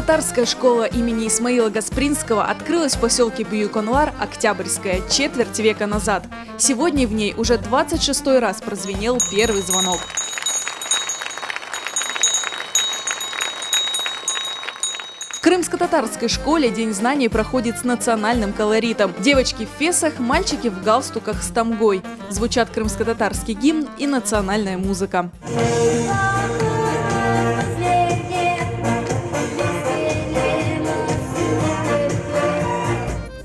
Крымско-татарская школа имени Исмаила Гаспринского открылась в поселке Бьюконлар, Октябрьская, четверть века назад. Сегодня в ней уже 26 раз прозвенел первый звонок. В крымско-татарской школе День знаний проходит с национальным колоритом. Девочки в фесах, мальчики в галстуках с тамгой. Звучат крымско-татарский гимн и национальная музыка.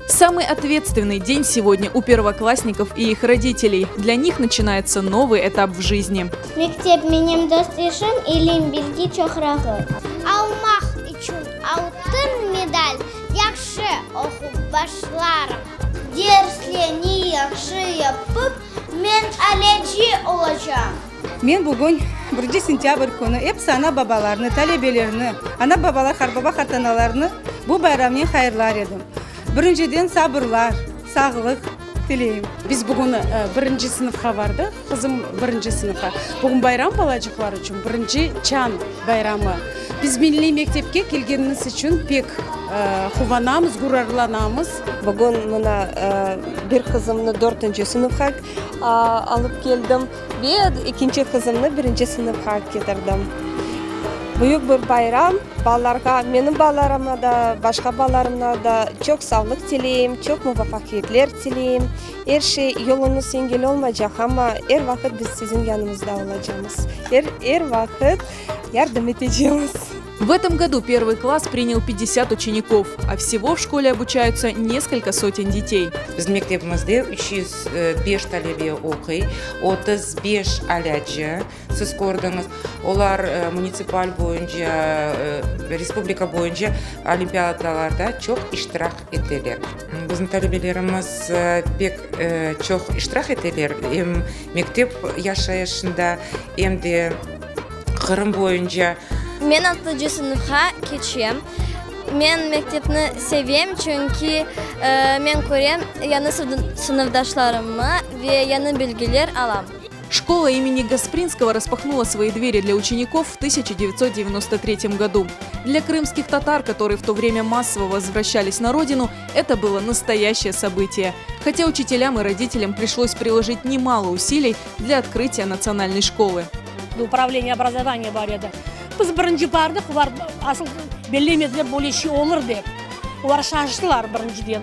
Самый ответственный день сегодня у первоклассников и их родителей. Для них начинается новый этап в жизни. Mektep menim dost-eşim, ilim, bilgi çoqrağı. Almaq içün altın medal, yahşı oqup başlarım. Derslerni yahşı yapıp, men alâcı olacam. Men bugün, birinci sentâbr künü, episi ana-babalarnı, talebelerni, ana-babalar, qarbaba-qartanalarnı bu bayramnen hayırlar edim. Birinciden sabırlar, sağlıq tileyim. Biz bugün birinci sınıfqa bardıq, qızım birinci sınıfqa. Bugün bayram balacıqlar içün, birinci çañ bayramı. Biz milliy mektepke kelgenimiz içün pek quvanamız, gururlanamız. Bugün mına bir qızımnı dörtünci sınıfqa alıp keldim ve ekinci qızımnı birinci sınıfqa ketirdim. Büyük bir bayram balalarğa, menim balalarıma da, başqa balalarımna da çoq sağlıq tileyim, çoq muvafaqiyetler tileyim. Er şey, yoluñız yengil olmaycaq, amma er vaqıt biz siziñ yanıñızda olacamız, er, er vaqıt yardım etecemiz. В этом году первый класс принял 50 учеников, а всего в школе обучаются несколько сотен детей. Bizim mektebimizde 305 talebe oquy, 35 alâcı, siz kördiñiz. Olar munitsipal boyunca, respublika boyunca olimpiadalarda çoq iştirak eteler. Bizim talebelerimiz pek çoq iştirak eteler, em mektep yaşayışında, em de Qırım boyunca. Men altıncı sınıfqa keçem. Men mektepni sevem, çünki men körem yañı sınıfdaşlarımnı ve yañı bilgiler alam. Школа имени Гаспринского распахнула свои двери для учеников в 1993 году. Для крымских татар, которые в то время массово возвращались на родину, это было настоящее событие. Хотя учителям и родителям пришлось приложить немало усилий для открытия национальной школы. Управление образования bar edi. Biz birinci bardıq, olar asıl bellemediler böyle şey olur dep. Olar şaştılar birinciden.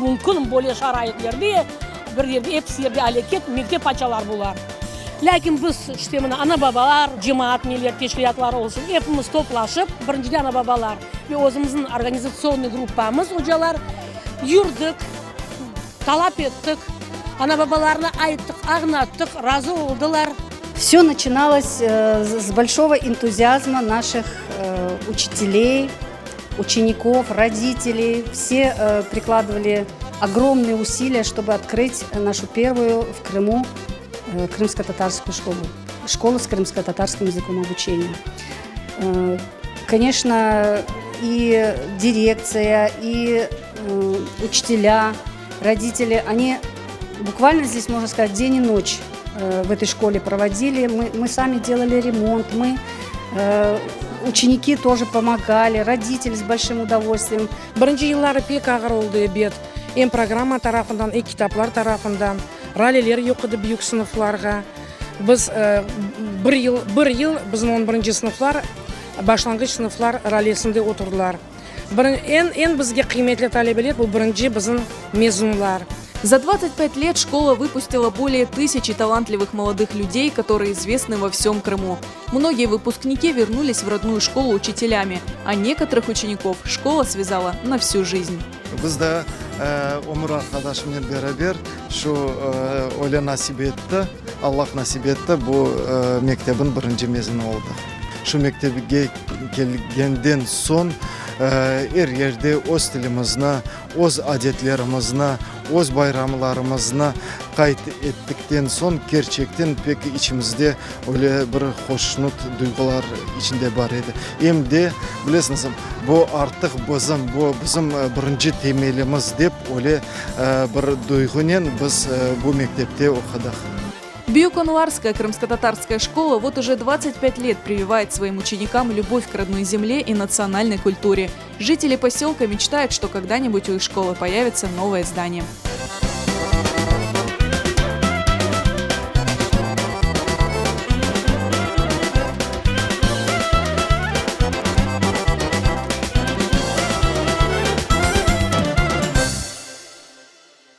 Mümkün böyle şaraitlerde bir yerde, episi yerde aleket, mektep açalar bular. Lâkin biz, işte mına ana-babalar, cemaat neler, teşkilâtlar olsun, epimiz toplaşıp, birinciden ana-babalar ve özümizniñ organizatsionnıy gruppamız, ocalar, yürdik, talap ettik, ana-babalarnı ayttıq, añlattıq, razı oldılar. Все начиналось с большого энтузиазма наших учителей, учеников, родителей. Все прикладывали огромные усилия, чтобы открыть нашу первую в Крыму крымско-татарскую школу, школу с крымско-татарским языком обучения. Конечно, и дирекция, и учителя, родители, они буквально здесь, можно сказать, день и ночь в этой школе проводили. Мы, мы сами делали ремонт, мы ученики тоже помогали, родители с большим удовольствием. Birinci yılları pek ağır oldı, ebet. Em programma tarafından, em kitaplar tarafından. Raleler yoq edi büyük sınıflarğa. Biz bir yıl, bir yıl bizim on birinci sınıflar başlanğıç sınıflar ralesinde oturdılar. Bir, eñ, eñ bizge qıymetli talebeler bu birinci bizim mezunlar. За 25 лет школа выпустила более тысячи талантливых молодых людей, которые известны во всем Крыму. Многие выпускники вернулись в родную школу учителями, а некоторых учеников школа связала на всю жизнь. Biz de ömür arqadaşımnen beraber şu öyle nasip etti, Allah nasip etti, bu mektebin birinci mezunı oldıq. Şu mektebge kelgenden soñ er yerde öz tilimizni, öz adetlerimizni, öz bayramlarımıznı qayd ettikten soñ kerçekten pek içimizde öyle bir hoşnut duyğular içinde bar edi. Em de, bilesiñiz, bu artıq bizim, bu bizim birinci temelimiz dep öyle bir duyğunen biz bu mektepte oqudıq. Büyük-Onlarskaya крымско-татарская школа вот уже 25 лет прививает своим ученикам любовь к родной земле и национальной культуре. Жители поселка мечтают, что когда-нибудь у их школы появится новое здание.